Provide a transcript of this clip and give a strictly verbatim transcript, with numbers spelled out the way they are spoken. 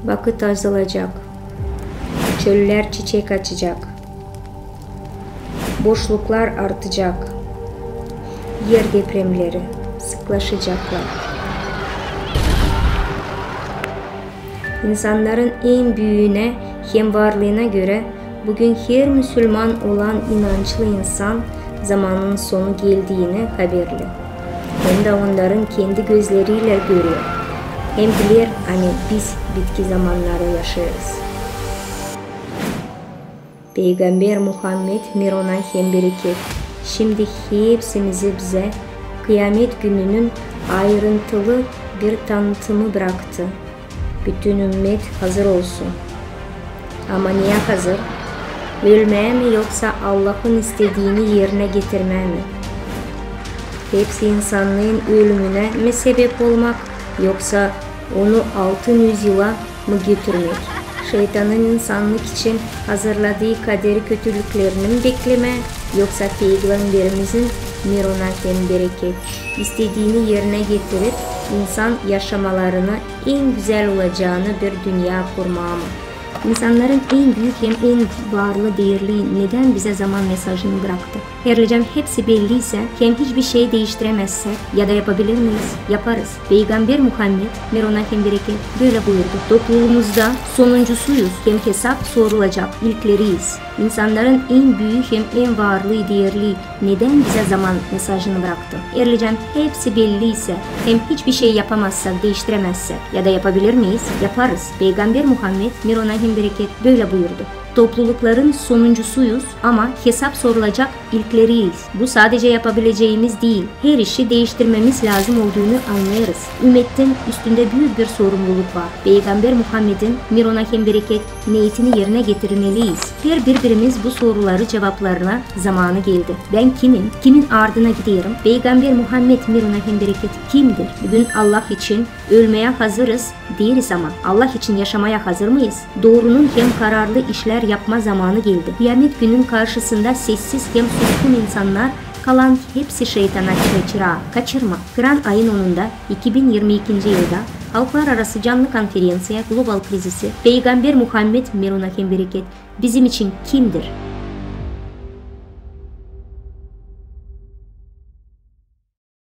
Vakıt azalacak. Çöller çiçek açacak. Boşluklar artacak. Er depremleri sıklaşacaklar. İnsannarın en büüyünä hem varlıına görä, büün her musulman olan inançlı insan zamanın sonu geldiini haberli. Hem dä onnarın kendi gözleriylär görüyor. Hem biler, ani biz bitki zamannarı yaşêêrız. Peygamber Muhammed, mir ona hem bereket, şindi hepsimizi bizä kıyamet gününün ayırıntılı bir tanıtımı bıraktı. Bütün ümmet hazır olsun. Ama neyä hazır? Ölmää mi, yoksa Allahın istediini erinä getirmää mi? Hepsi insannıın ölümünä mi sebep olmak, yoksa onu altın üz yıla mı götürmäk? Şeytanın insannık için hazırladıı kaderi kötülüklerini mi beklemää, yoksa Peygamberimizin, mir ona hem bereket, istediini erinä getirip, insan yaşamalarını en gözäl olacağını bir dünnä kurmaa mı? İnsannarın en büük hem en varlı, deerli nedän bizä zaman mesajını bıraktı? Erlecäm, hepsi belliysä hem hiçbir şey diiştirämäzsäk ya da yapabilir miyiz? Yaparız. Peygamber Muhammed, mir ona hem bereket, bölä buyurdu: Topluluumuzda sonuncusuyuz hem hesap sorulacak ilkleriyiz. İnsannarın en büük hem en varlı, deerli nedän bizä zaman mesajını bıraktı? Erlecäm, hepsi belliysä hem hiçbir şey yapamazsak, diiştirämäzsäk ya da yapabilir miyiz? Yaparız. Peygamber Muhammed, mir ona hem bereket, bölä buyurdu: Toplulukların sonuncusuyuz, ama hesap sorulacak ilkleriyiz. Bu sadecä yapabilecäimiz diil, her işi diiştirmämiz lääzım olduunu annêêrız. Ümmetin üstündä büük bir sorumluluk var. Peygamber Muhammedin, mir ona hem bereket, neetini erinä getirmeliyiz. Her bir-birimiz bu soruları cuvaplarına zamanı geldi. Bän kimim? Kimin ardına giderim? Peygamber Muhammed, mir ona hem bereket, kimdir? Büün Allah için ölmää hazırız deeriz, ama Allah için yaşamaa hazır mıyız? Doorunun hem kararlı işlär yapma zamanı geldi. Kıyamet günün karşısında sessiz hem suskun insannar, kalan hepsi şeytana çıra-çıra. Kaçırma. Kıran ayın onunda, iki bin irmi ikinci yılda, halklararası canlı konferenţiya Global krizisi, Peygamber Muhammed, mir ona hem bereket, bizim için kimdir?